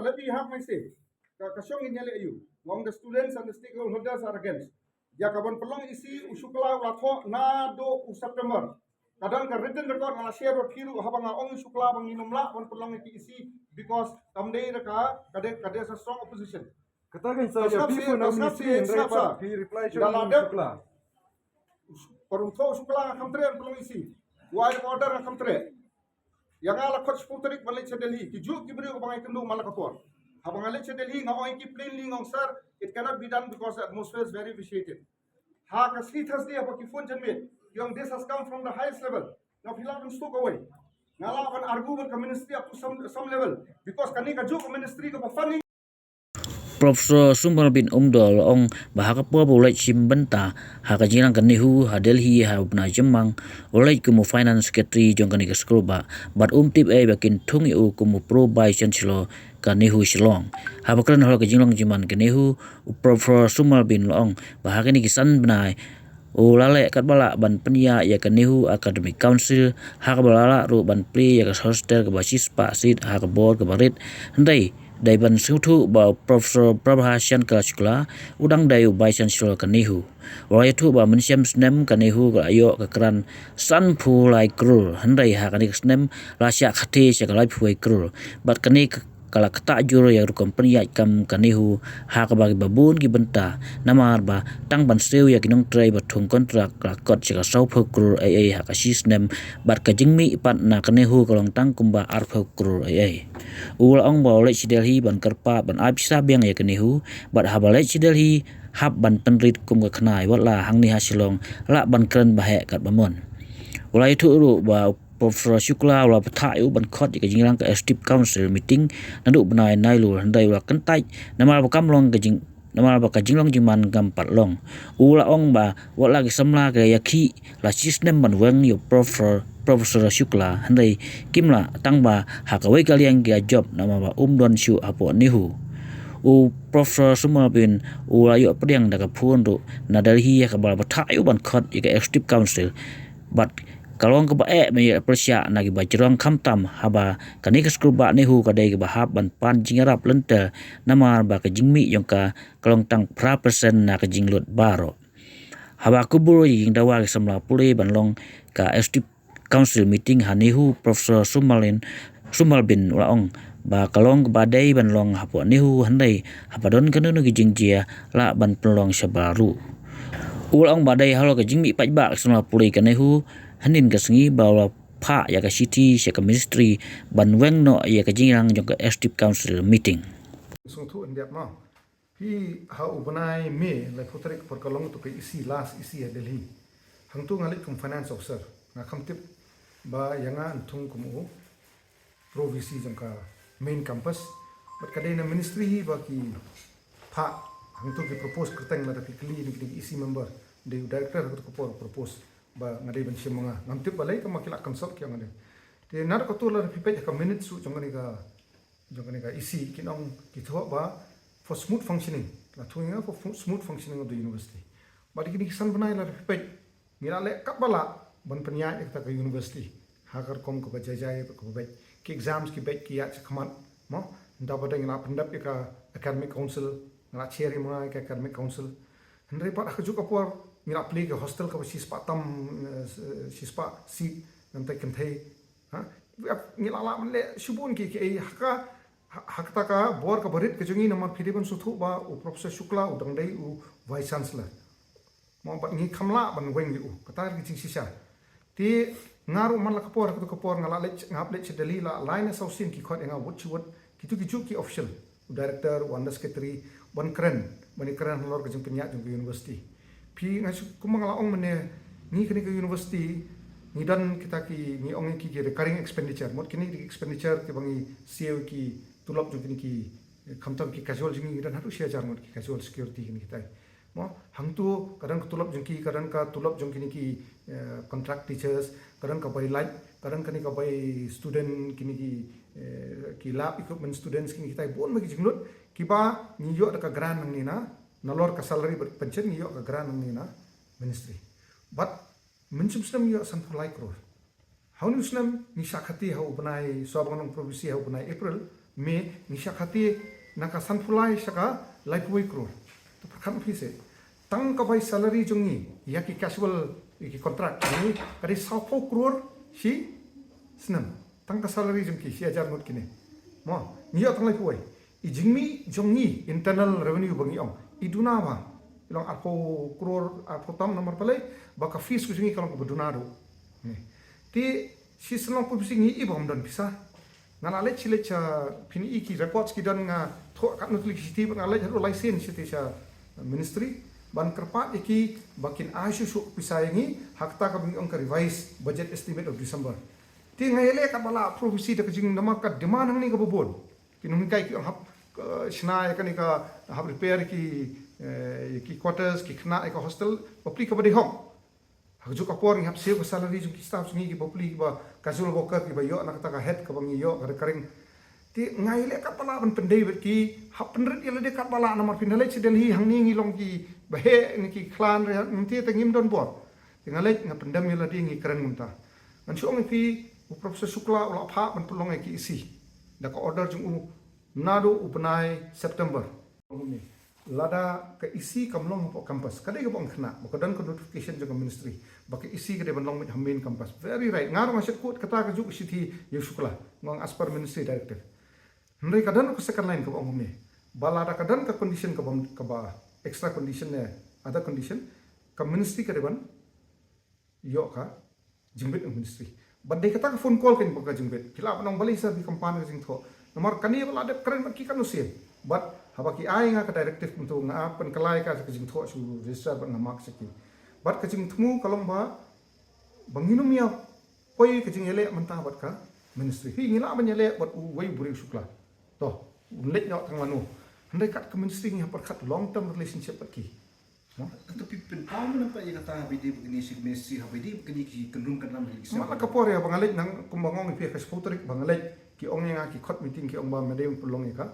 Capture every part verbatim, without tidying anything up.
Let me have my say. Ka, ka shong in yale ayu. Long the students and the stakeholders are against. Ya ka ban pelong isi u Shukla u la thoh naduh u September. Ka don ka written record nga la share bad phi ruh haba nga ong u Shukla ba ngi nym lah ban pelong ki isi because kam dei da ka, ka dei, ka dei sa strong opposition. Kata kan sa ya phi pun am ni sien record phi reply shu Shukla. Parum thoh u Shukla nga kam treh pelong isi. Wai order nga kam treh. Ya nga la khot shiphew tarik ban leit sha Delhi. Ki juk ki briew ba ngai kynduh man la ka por. Haba nga leit sha Delhi nga ong ki plainly nga ong sir, it cannot be done because the atmosphere is very vitiated. Ha ka sngi Thursday haba ki phone janmiet ki ong this has come from the highest level. Nga phi lah ban stuk away. Nga lah ban argue bad ka ministry up to some, some level because kane ka juk ka ministry kaba funding. Professor Sumal bin Umdol ong ba ha ka por ba u leit shim bynta ha ka jingrang ka NEHU ha Delhi ha u bnai Jymmang, u leit kum u finance secretary jong kane ka skulbah bad um tip ei ba kin thung ïa u kum u pro vice chancellor ka NEHU Shillong. Haba kren halor ka jinglong jingman ka NEHU, u Professor Sumal bin la ong ba ha kine ki san bnai u la leh katba lah ban pynïaid ïa ka NEHU Academic Council ha kaba la lah ruh ban plie ïa ka hostel kaba shispah seat ha ka bor kaba rit. Hynrei dei ban sngewthuh ba u Professor Prabha Shankar Shukla u dang dei u vice chancellor ka NEHU. U la ïathuh ba mynshem snem ka NEHU ka la ïoh ka kren sanphew lai klur hynrei ha kane ka snem la shah khathie sha ka laiphew wei klur bad kane ka ka la ktah jur ïa ka rukom pynïaid kam ka NEHU ha kaba ki babun ki bynta namar ba tang ban siew ïa ki nongtrei ba thung kontrak ka la kot sha ka sawphew klur ei ei ha ka shi snem bad ka jingmih pat na ka NEHU ka long tang kumba arphew klur ei ei. U la ong ba u leit sha Delhi ban kyrpad ban ai pisa biang ïa ka NEHU bad haba leit sha Delhi hap ban pynrit kum ka khnai wat la hangne ha Shillong lah ban kren ba heh katba mon. U la ïathuh ruh ba Professor Shukla u la bthah ïa u ban khot ïa ka jingrang ka Executive Council meeting naduh bnai Nailur hynrei u la kyntait namar ba kam long ka jing namar ba ka jinglong jingman kam pat long. U la ong ba wat la ki samla ka ïakhih la shi snem ban weng ïa u Professor, Professor Shukla hynrei kim lah tang ba ha kawei ka liang ki ïa jop namar ba um don shuh hapoh NEHU. U Professor Sumal bin u la ïoh pdiang da ka phone ruh na Delhi ha kaba la bthah ïa u ban khot ïa ka Executive Council bad ka long kaba eh ban ïa pyrshah na kiba jrong khamtam haba kane ka skulbah NEHU ka dei kaba hap ban pan jingïarap lynter namar ba ka jingmih jong ka ka long tang phra percent na ka jinglut baroh. Haba kubur ïa ki jingdawa ki samla pule ban long ka Executive Council meeting ha NEHU, Professor Sumalin Sumal bin u la ong ba ka long kaba dei ban long hapoh NEHU hynrei haba don kano kano ki jingjia lah ban pynlong shabar ruh. U la ong ba dei halor ka jingmih paidbah ka samla pule ka NEHU hynnin ka sngi ba u la phah ïa ka shithi sha ka ministry ban weng noh ïa ka jingrang jong ka Executive Council meeting. Sngewthuh in dep ma phi ha u bnai May laiphew tarik por ka long tu ka EC, last EC ha Delhi. Hangtu nga leit kum finance officer, nga kham tip ba ïa nga yn thung kum u pro VC jong ka main campus. Bad ka dei na ministry hi ba ki phah hangtu ki propose kyrteng lada phi kylli na ki EC member, dei u director hangtu ka por propose ba nga dei ban shim ma nga. Ngam tip balei, ka ma ki la consult ki ong nga dei. Te naduh kato lada phi peit ha ka minutes jong kane ka jong kane ka EC kin ong ki thoh ba for smooth functioning. La thung ïa nga for fu- smooth functioning of the university. Bad kine ki san bnai lada phi peit ngi la leh katba lah ban pynïaid ïa kata ka university ha ka rukom kaba jai jai kaba beit. Ki exams ki beit ki ïaid shakhmat, mo. Nda ba dang ngi la pyndep ïa ka academic council, nga la chair ïa ma nga ïa ka academic council. Hynrei pat ha kajuh ka por ngi la plie ka hostel kaba shispah tam, eh, shispah seat, nangta kynthei. Ha? Ngi la lah ban leh shibun ki, ki, eh, ha ka, ha, ha kata ka bor kaba rit ka jong ngi namar phi dei ban sngewthuh ba u Professor Shukla u dang dei u Vice Chancellor. Mo, bad ngi kham lah ban weng ïa u. Kata ka jingshisha. Te nga ruh man la ka por, ha kato ka por nga la leit, nga hap leit sha Delhi, la lai na saw sien ki khot ïa nga wut shi wut. Kitu ki juh ki official, u director, u under secretary, ban kren, ban ïakren halor ka jingpynïaid jong ka university. Phi nga shu, kumba nga la ong mynne, ngi kane ka university ngi don kita ki, ngi ong ki, ki recurring expenditure. Mut kine ki expenditure kiba ngi siew ki tulop jong kine ki, eh, khamtam ki casual jong ngi, ngi don haduh shi hajar ngut ki casual security kine kitai. Mo, hangtu ka don ka tulop jong ki, ka don ka tulop jong kine ki, eh, contract teachers, ka don ka bai light, ka don kane ka bai student kine ki, eh, ki lab equipment students kine kitai bun ma ki jinglut kiba ngi ïoh da ka grant nangne na, nalor ka salary bad pension ngi ïoh ka grant nangne na ministry. Bad mynshem snem ngi ïoh sanphew lai klur. Ha une u snem ngi shah khathie ha u bnai, shuwa ba nga long pro VC ha u bnai April, Me ngi shah kati na ka sanphew lai sha ka laiphew wei klur. To pyrkhat phi se. Tang ka bai salary jong ngi ïa ki casual, ïa ki contract ngi ka dei sawphew klur shi snem. Tang ka salary jong ki shi hajar ngut kine. Mo, ngi ïoh tang laiphew wei. I jingmih jong ngi internal revenue ba ngi ong, i duna ba i long arphew klur, arphew tam namar balei ba ka fees ka jong ngi ka long kaba duna ruh. Te shi snem phi i ba ngam don pisa. Nga la leit shi leit sha, phin i ki records ki don, nga thoh katno tylli ki shithi, nga leit haduh lai sien shithi sha ministry ban kyrpad ïa ki ba kin ai shuh shuh pisa ïa ngi ha kata kaba ngi ong ka revised budget estimate of December. Te nga ïaleh katba lah approve shi da ka jingdamar ka demand hangne kaba bun. Ki nonghikai ki ong hap, eh, shna ïa kane ka, hap repair ki, eh, ki quarters, ki khynnah ïa ka hostel, bapli kaba dei hok. Ha kajuh ka por ngi hap siew ka salary jong ki staff jong ngi kiba pli, kiba casual worker kiba ïoh na kata ka head kaba ngi ïoh ka recurring. Te nga ïaleh katba lah ban pyndei bad ki, hap pynrit ïalade katba lah namar phin leit sha Delhi hangne ngi long kiba heh ne ki khlaiñ re, nangta te ngim don bor. Te nga leit nga pyndem ïalade, ngi kren kumta. Ngan shu ong ïa phi, u Professor Shukla u la phah ban pynlong ïa ki E C da ka order jong u naduh u bnai September. Lada ka E C kam long hapoh campus, ka dei kaba ong khynnah ba ka don ka notification jong ka ministry ba ka E C ka dei ban long mih ha main campus. Very right. Nga ruh nga shet kut kata kajuh ka shithi ïa u Shukla, nga ong as per ministry directive. Hynrei ka don ka second line kaba ong kumne, ba lada ka don ka condition kaba, kaba extra condition ne other condition, ka ministry ka dei ban ïoh ka jingbit na ministry. Bad dei kata ka phone call kein ba ka jingbit. Phi lah ban ong balei sa phi kam pan ka jingthoh. Namar kane ba la dep kren bad ki katno sien. Bad haba ki ai nga ka directive kumto, nga pynkylla ïa ka jingthoh sha u registrar bad nga mark sha ki. Bad ka jingthmu ka long ba, ba ngin ym ïa poi ka jingïaleh mynta bad ka ministry. Hi ngi lah ban ïaleh bad uwei u briew, Shukla. To, un leit noh tang lano. Hynrei kat ka ministry ngi hap pyrkhat long term relationship bad ki. Mo? Hato phi pynpaw mynne pat ïa kata haba ïadei bad kane shi ministry, haba ïadei bad kine ki kynrum kynram hi ki. Namar la ka por ïa ba nga leit nang kumba nga ong ïa phi, ka shiphew tarik ba nga leit, ki ong ïa nga ki khot meeting, ki ong ba me dei ban pynlong ïa ka,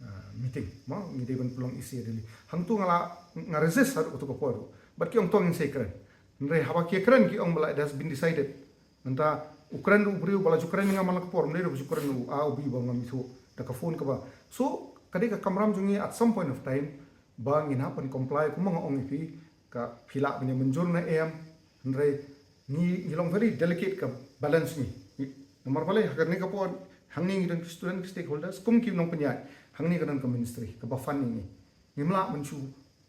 ah, meeting. Mo, ngi dei ban pynlong E C ha Delhi. Hangto nga la, nga resist haduh kato ka por ruh. Bad ki ong to ngin sa ïakren. Hynrei haba ki ïakren ki ong ba la it has been decided. Mynta u kren ruh u briew ba la ju kren ïa nga man la ka por, ym dei ruh ba ju kren u A u B ba ngam ithuh da ka phone kaba. So ka dei ka kamram jong ngi at some point of time ba ngin hap ban comply, kumba nga ong ïa phi, ka phi lah ban ïa mynjur ne em. Hynrei ngi, ngi long very delicate ka balance ngi. Ngi, namar balei ha kane ka por hangne ngi don ki student, ki stakeholders, kum ki nongpynïaid, hangne ka don ka ministry kaba fund ïa ngi. Ngim lah ban shu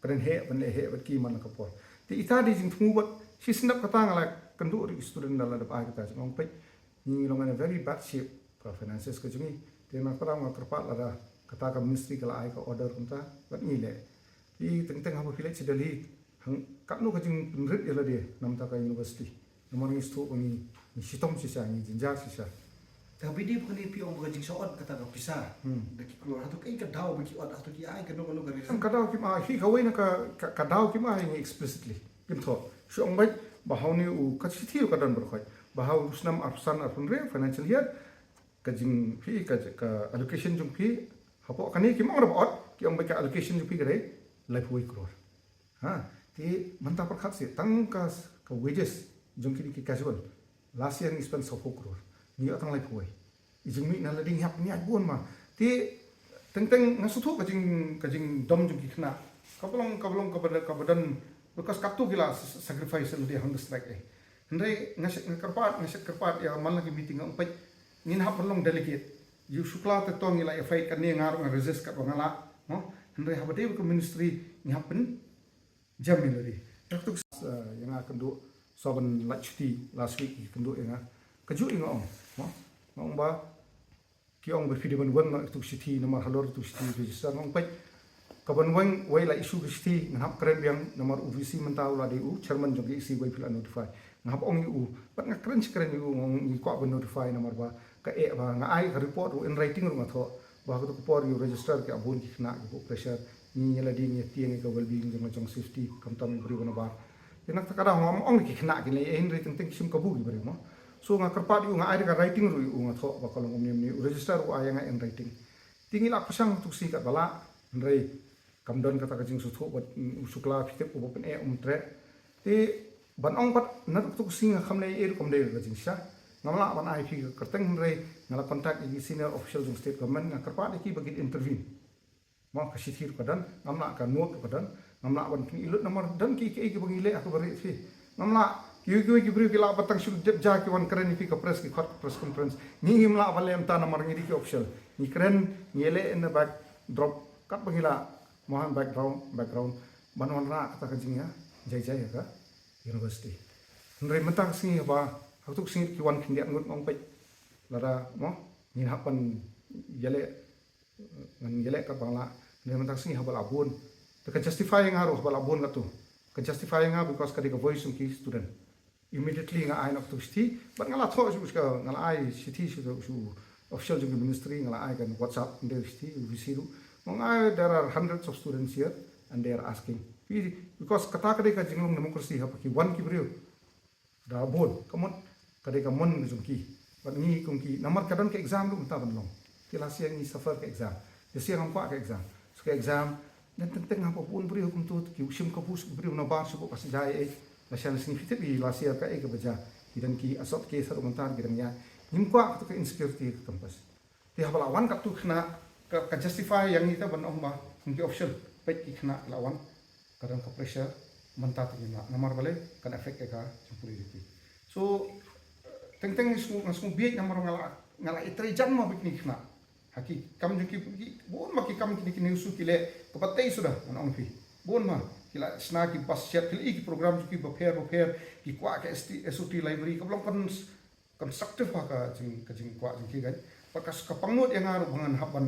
kren heh ban leh heh bad ki man la ka por. Te ita dei jingthmu bad shi snem kata nga la kynduh ruh ïa ki student da la dep ai kata jong nga, ong peit, ngi long in a very bad shape ka finances ka jong ngi. Te na kata nga kyrpad lada kata ka ministry ka la ai ka order kumta bad ngi leh. Te teng teng haba phi leit sha Delhi, hang katno ka jingpynrit ïalade na bynta ka university. Namar ngi sngewthuh ba ngi, ngi shitom shisha, ngi jynjar shisha. Te haba ïadei bad kane phi ong ba ka jingshah ot kata ka pisa. Hmm. Da ki klur, hato kaei ka daw ba ki ot, hato ki ai kano kano ka reason? Ka daw kim ai, hi kawei na ka, ka, ka daw kim ai ngi explicitly. Kim thoh. Shu ong beit ba ha une u, ka shithi ruh ka don baroh khoit. Ba ha u snem arphew san arphew hynriew financial year, ka jing, hi ka, ka allocation jong phi hapoh kane, kim ong ruh ba ot, ki ong beit ka allocation jong phi ka dei laiphew wei klur. Ha, te mynta pyrkhat seh, tang ka, ka wages jong kine ki casual. Last year ngi spend sawphew klur. Ngi ïoh tang laiphew wei. I jingmih na lade ngi hap ngi ïaid bun ma. Te teng teng nga sngewthuh ka jing, ka jingdom jong ki khynnah. Kaba long, kaba long, kaba don, kaba don, because katto ki la s-, sacrifice lade hangta strike eh. Hynrei nga shet, nga kyrpad, nga shet kyrpad ïa man la ki meeting nga ong peit. Ngin hap ban long delegate. Ïa u Shukla te to ngi la ïa fight kane, nga ruh nga resist katba nga lah. Mo? Hynrei haba dei bad ka ministry ngi hap ban jem ïa lade. Ïa katu, eh, ïa nga kynduh shuwa ban leit shuti last week, kynduh ïa nga. Kajuh ïa nga ong. Mo? Nga ong ba ki ong ba phi dei ban weng noh ïa katu ka shithi namar halor ïa katu ka shithi register, nga ong peit. Ka ban weng wei la issue ka shithi, ngan hap kren biang namar u V C mynta u la dei u chairman jong ka E C wei phi la notify. Nga hap ong ïa u, bad nga kren shi kren ïa u, nga ong ngi kwah ban notify namar ba ka eh ba nga ai ka report ruh in writing ruh nga thoh. Ba ha katu ka por ïa u registrar ki ïa bun ki khynnah ki put pressure. Ngi ïa lade ngi ïa tieng ïa ka well-being jong nga, jong safety, khamtam ïa u briew ba nabar. Te na kata ka daw ngam ong ki khynnah kin leh ei, hynrei teng teng ki shim kabu ki briew mo. So nga kyrpad ïa u, nga ai da ka writing ruh ïa u, nga thoh ba ka long kumne kumne, u registrar ruh u ai ïa nga in writing. Te ngi la pyrshang tu shi katba lah, hynrei kam don kata ka jingsngewthuh bad, mm, u Shukla phi tip uba pyneh um treh. Te ban ong pat na tu shi nga kham leh ei ruh kam dei ka jingshisha. Ngam lah ban ai phi ka kyrteng hynrei nga la contact ïa ki senior official jong state government, nga kyrpad ïa ki ba kin intervene. Mo, ka shithi ruh ka don, ngam lah, ka note ruh ka don, ngam lah ban pyni lut namar don ki, ki, ki ba ngi leh ha kaba rieh phi. Ngam lah, ki, ki, ki briew ki lah ba tang shu dep ja ki wan kren ïa phi ha ka press, ki khot ka press conference. Ngi ngim lah ban leh mynta namar ngi dei ki official. Ngi kren, ngi leh in the backdrop, katba ngi lah, mo, ha background, background ban wanrah kata ka jingïa jai jai ha ka university. Hynrei mynta ka sngi haba, ha katei ka sngi ki wan khyndiat ngut, nga ong peit. Lada, mo, ngin hap ban ïaleh, ngan ïaleh katba nga lah, hynrei mynta ka sngi haba la bun. Te ka justify ïa nga ruh haba la bun katto. Ka justify ïa nga because ka dei ka voice jong ki student. Immediately nga ai noh katto ka shithi, bad nga la thoh shuh, shuh, nga la ai shithi shuh, shuh official jong ki ministry, nga la ai kan WhatsApp, ynda shithi, V C ruh. Nga ong ai, there are hundreds of students here and they are asking. Because kata ka dei ka jinglong democracy, haba ki wan ki briew da bun, ka mut, ka dei ka mon jong ki. Bad ngi kum ki, namar ka don ka exam ruh mynta ban long. Te last year ngi suffer ka exam. This year ngam kwah ka exam. So ka exam, don teng teng haba bun briew kumto, ki shim kabu briew nabar shu buh ka sha jai ei. Lashai lashisngi phi tip ïa last year kaei kaba jia. Ki don ki assault case haduh mynta ki dang ïaid. Ngim kwah kato ka insecurity ha ka campus. Te haba la wan katto ka khynnah, ka, ka justify ïa ngi te ban ong ba, kum ki official, peit ki khynnah ki la wan, ka don ka pressure, mynta te ngim lah, namar balei, kan affect ïa ka jingpule jong ki. So, teng teng nga sngew, nga sngew bieit namar nga la, nga la ïatrei jan ma bad kine ki khynnah. Ha ki kam jong ki, ki, bun ma ki kam kine, kine u su ki leh, kaba tei suda, ngan ong phi. Bun ma, ki la shna ki bus shet, ki la ïohi ki program jong ki bapher bapher, ki kwah ka S T, S O T library, kaba long kon constructive ha ka jing, ka jingkwah jong ki kan. Bad ka, ka pangnud ïa nga ruh ba ngan hap ban,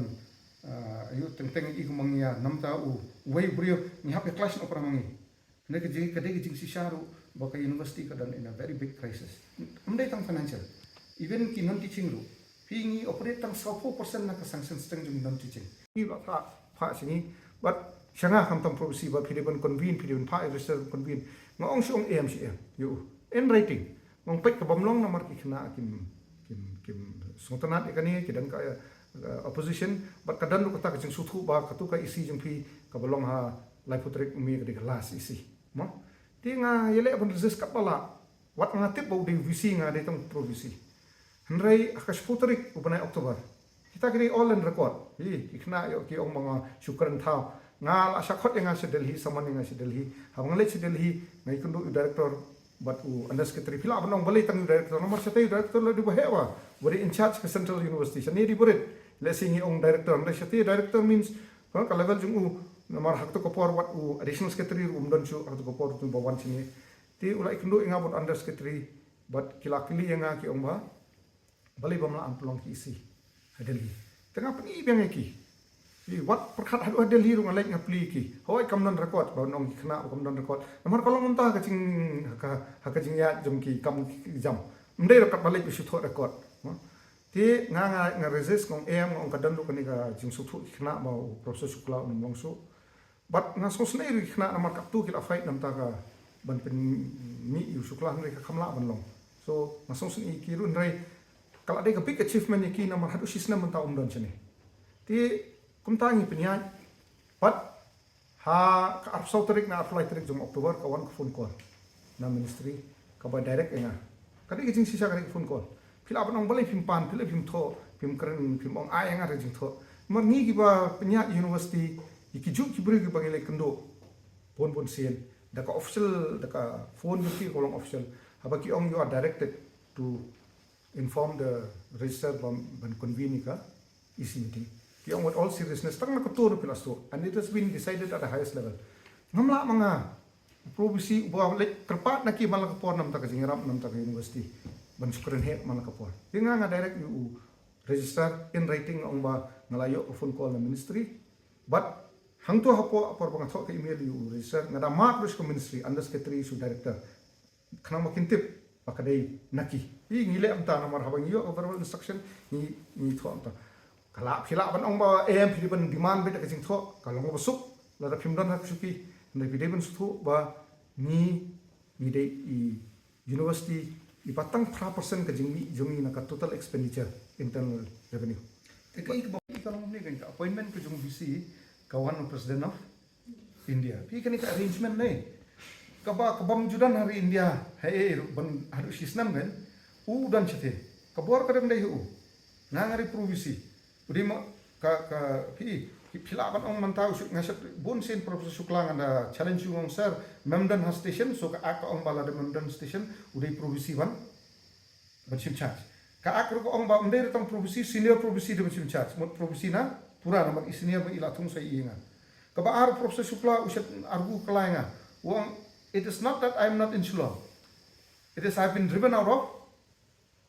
ah, ïoh teng teng ïa kumba ngi ïa namta u, uwei u briew, ngi hap ïa clash noh para ma ngi. Hynrei ka jing, ka dei ka jingshisha ruh ba ka university ka don in a very big crisis. Ym dei tang financial. Even ki non teaching ruh. Phi, ngi operate tang sawphew percent na ka sanction strength jong ki non teaching. Ngi ba phah, phah sha ngi. Bad sha nga khamtam Prof C ba phi dei ban convene, phi dei ban phah register convene. Nga ong shu ong em, shu em. Ïa u. In writing. Nga ong peit, ka bym long namar ki khynnah kim, kim, kim sngewtynnat ïa kane, ki don ka, eh, opposition. Bad ka don ruh kata ka jingsngewthuh ba kato ka E C jong phi kaba long ha laiphew tarik u May ka dei ka last E C. Mo? Te nga ïaleh ban resist katba lah. Wat nga tip ba u dei V C, nga dei tang Prof V C. Hynrei ha ka shiphew tarik u bnai October, kita ki dei all in record. Hi, ki khynnah ïoh ki ong ba nga shu kren thaw. Nga la shah khot ïa nga sha Delhi, summon ïa nga sha Delhi. Haba nga leit sha Delhi, nga ïakynduh ïa u director bad u under secretary. Phi lah ban ong balei tang ïa u director, namar shatei u director la dei uba heh, uba dei in charge ka Central University. Shane dei ba rit. Lehse ngi ong director, hynrei shatei director means, ha, ka level jong u. Namar ha kato ka por wat u additional secretary ruh um don shuh, ha kato ka por ruh ba wan shane. Te u la ïakynduh ïa nga bad under secretary, bad ki la kylli ïa nga, ki ong ba balei bym lah ban pynlong ki E C ha Delhi. Te nga pyni biang ïa ki. Ki wat pyrkhat haduh ha Delhi ruh nga leit nga plie ïa ki. Hooid, kam don record, ba ong ki khynnah ba kam don record. Namar ka long mynta ha ka jing, ha ka, ha ka jingïaid jong ki kam ki jam. Ym dei ruh katba leit ba shu thoh record. Te nga, nga, nga resist, nga ong em, nga ong ka don ruh kane ka jingsngewthuh ki khynnah ba u Professor Shukla um long shuh. Bad nga sngewsynei ruh ïa ki khynnah namar katto ki la fight namar ka ban pynmih ïa u Shukla, hynrei ka kham lah ban long. So nga sngewsynei ïa ki ruh, hynrei ka la dei ka big achievement ïa ki namar haduh shisnem mynta um don shane. Te kumta ngi pynïaid. Bad ha ka arphew saw tarik ne arphew lai tarik jong October ka wan ka phone call na ministry, kaba direct ïa nga. Ka dei ka jingshisha, ka dei ka phone call. Phi lah ban ong balei phim pan, phi lah phim thoh, phim kren, phim ong ai ïa nga ka jingthoh. Namar ngi kiba pynïaid university, ïa ki juh ki briew kiba ngi la ïakynduh bun bun sien, da ka official, da ka phone jong ki kaba long official. Haba ki ong, you are directed to inform the registrar ban, ban convene ïa ka E C meeting. Ki ong with all seriousness, tang na ka tur phi la sdang. And it has been decided at the highest level. Ngam lah ma nga. Prof V C uba leit kyrpad na ki man la ka por namar ka jingïarap namar ka university ban shu kren heh man la ka por. Te nga, nga direct ïa u registrar in writing, nga ong ba nga la ïoh ka phone call na ministry. Bad hangto hapoh, ha por ba nga thoh ka email ïa u registrar, nga da mark ruh sha ka ministry, under secretary sha u director. Khnang ba kin tip ba ka dei na ki. Hi, ngi leh mynta namar haba ngi ïoh ka verbal instruction, ngi, ngi thoh mynta. Ka lah, phi lah ban ong ba em, phi dei ban demand beit da ka jingthoh, ka long ba suk, lada phim don ha ka shuki, hynrei phi dei ban sngewthuh ba ngi, ngi dei i university iba tang phra percent ka jingmih jong ngi na ka total expenditure, internal revenue. Te kaei kaba, kaei ka long ne, ka appointment ka jong VC, ka wan u President of India. Phi, kane ka arrangement ne kaba, ka bym ju don ha ri India haei ruh, ban haduh shisnem kan. U don shate. Ka bor ka dang dei u. Nga nga ri pro V C. U dei ma ka ka phi phi lah ban ong mynta u shu nga shu bun sien Professor Shukla nga da challenge u ong sir, mem don ha station, so ka ak ka ong ba lada mem don station u dei pro V C ban ban shim charge. Ka ak ruh ka ong ba ym dei tang pro V C, senior pro V C dei ban shim charge. Mut pro V C na pura namar i senior ba i la thung sa i nga. Kaba ar Professor Shukla u shet argu ka lai nga. U ong, it is not that I am not in Shillong. It is I have been driven out of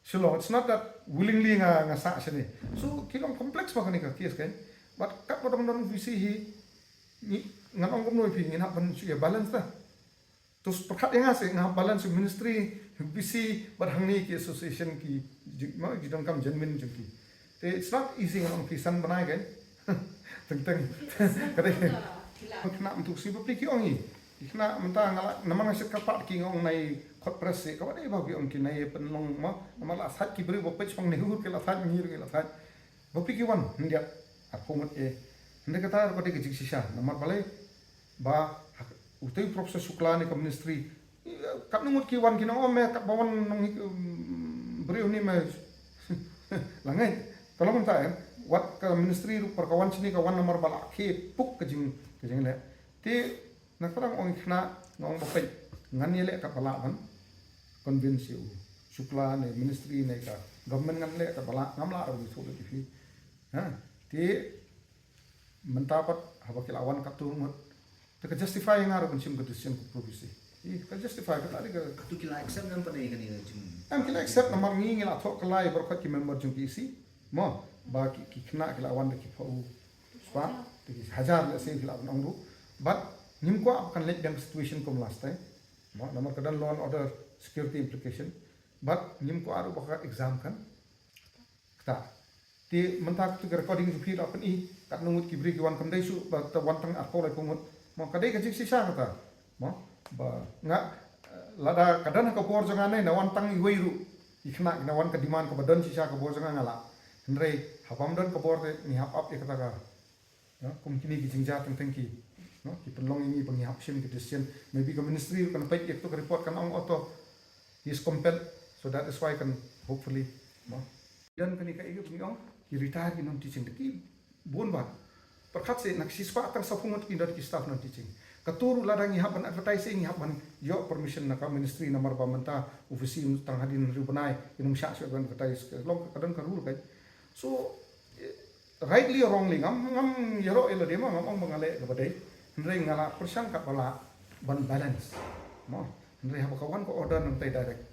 Shillong. It's not that willingly nga nga sah shane. So ki long complex ba kane ka case kan. But kat ba dang don V C hi ngan ong kumno phi ngin hap ban shu balance ta. To pyrkhat ïa nga se nga balance ministry, V C, bad hangne ki association ki jing ma ki dang kam genuine jong ki. Te it's not easy ngan ong phi san bnai kan. Teng teng. Kata. Kena mynta sngi bapli ki ong i. Kena mynta nga la namar nga shet ka pat ki ong nai khot press se ka ba dei ba ki ong ki nai pynlong ma. Namar la sat ki briew ba pech pang ne hur ki la sat ngir ki la sat. Bapli ki wan hyndia. Ar pung e. Hynda kata ar ba dei ka jingshisha. Namar balei ba utei Professor Shukla ne ka ministry. Kat ngut ki wan ki nong ome kat ba wan nong briew ni me. Langai. Tolong mynta em. Wat ka ministry ruh par ka wan sini ka wan namar ba la ki puk ka jing ka jing le. Te na ka dang ong kena nong ba pei ngan ïa le kat ba la ban convince u Shukla ne ministry ne ka government ngan le kat ba la ngam la ruh ni thok ki phi. Ha. Te mynta pat haba ki la wan kat tu ngut. Te ka justify nga ruh ban shim ka decision ka pro V C. I ka justify ka tadi ka. Katu ki la accept nam pa ne kani ka jing. Em ki la accept namar ngi ngi la thok ka lai baroh ki member jong ki E C. Mo ba ki ki kena ki la wan da ki pha u. Spa te ki hajar la se ki la ban ong ruh. But ngim kwah kan leh dang situation kum last time. Mo namar ka don law and order security implication. But ngim kwah ruh ba ka exam kan. Kata. Te mynta katu ka recording jong phi la pyni kat ngut ki briew ki wan kam dei shuh ba ta wan tang arphew laiphew ngut. Mo ka dei ka jingshisha kata. Mo ba nga lada ka don ha ka bor jong nga ne na wan tang iwei ruh. Ki khynnah ki na wan ka demand kaba don shisha ka bor jong nga nga lah. Hynrei haba ym don ka bor te ngi hap ap ïa kata ka. Kum kine ki jingjia teng teng ki ki pynlong ïa ngi ba ngi hap shim ki decision. Maybe ka ministry ruh kan peit ïa katu ka report kan ong auto he is compelled. So that is why kan hopefully. Don kane ka ïa ba ngi ong ki retire ki non teaching da ki bun ba. Pyrkhat se na ki shispah tang saphew ngut ki don ki staff non teaching. Katu ruh lada ngi hap ban advertise ngi hap ban ïoh permission na ka ministry namar ba mynta office tang hadien hynriew bnai ki nang shah shuh ban advertise ka long ka don ka rule kai. So rightly or wrongly ngam ngam ïaroh ïa lade ma ngam ong ba nga leh kaba dei. Hynrei nga la pyrshang kat ba lah ban balance. Mo hynrei haba ka wan ka order nangtai direct.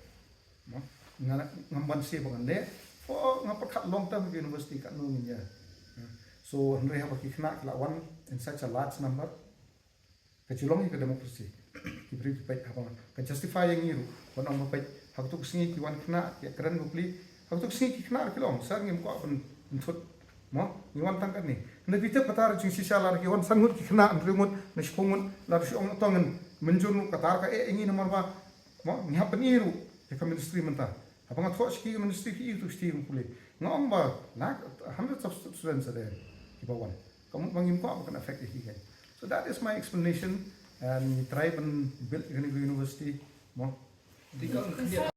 Mo nga ngam ban seh ba ngan leh. Pho nga pyrkhat long term ka university katno ngin ïa. So hynrei haba ki khynnah ki la wan in such a large number. Ka ju long ïa ka democracy. Ki briew ki peit haba ka justify ïa ngi ruh ban ong ba peit ha katu ka sngi ki wan khynnah ki kren bapli. Ha katu ka sngi ki khynnah ruh ki long sa ngim kwah ban thut. Mo ngi wan tang katne. Na bita patar jingshisha lada ki wan san ngut ki khynnah hynriew ngut na shiphew ngut lada shu ong tong ngan mynjur ngut katar ka eh ïa ngi namar ba mo ngi hap ban ïa ruh ïa ka ministry mynta. Haba nga thoh sha ki ka ministry phi ïa tu sha ki ka pule nga ong ba lak hundreds of students are there kiba wan. Ka mut ba ngim kwah ba kan affect ïa ki kan. So that is my explanation and ngi try ban build ïa kane ka university mo.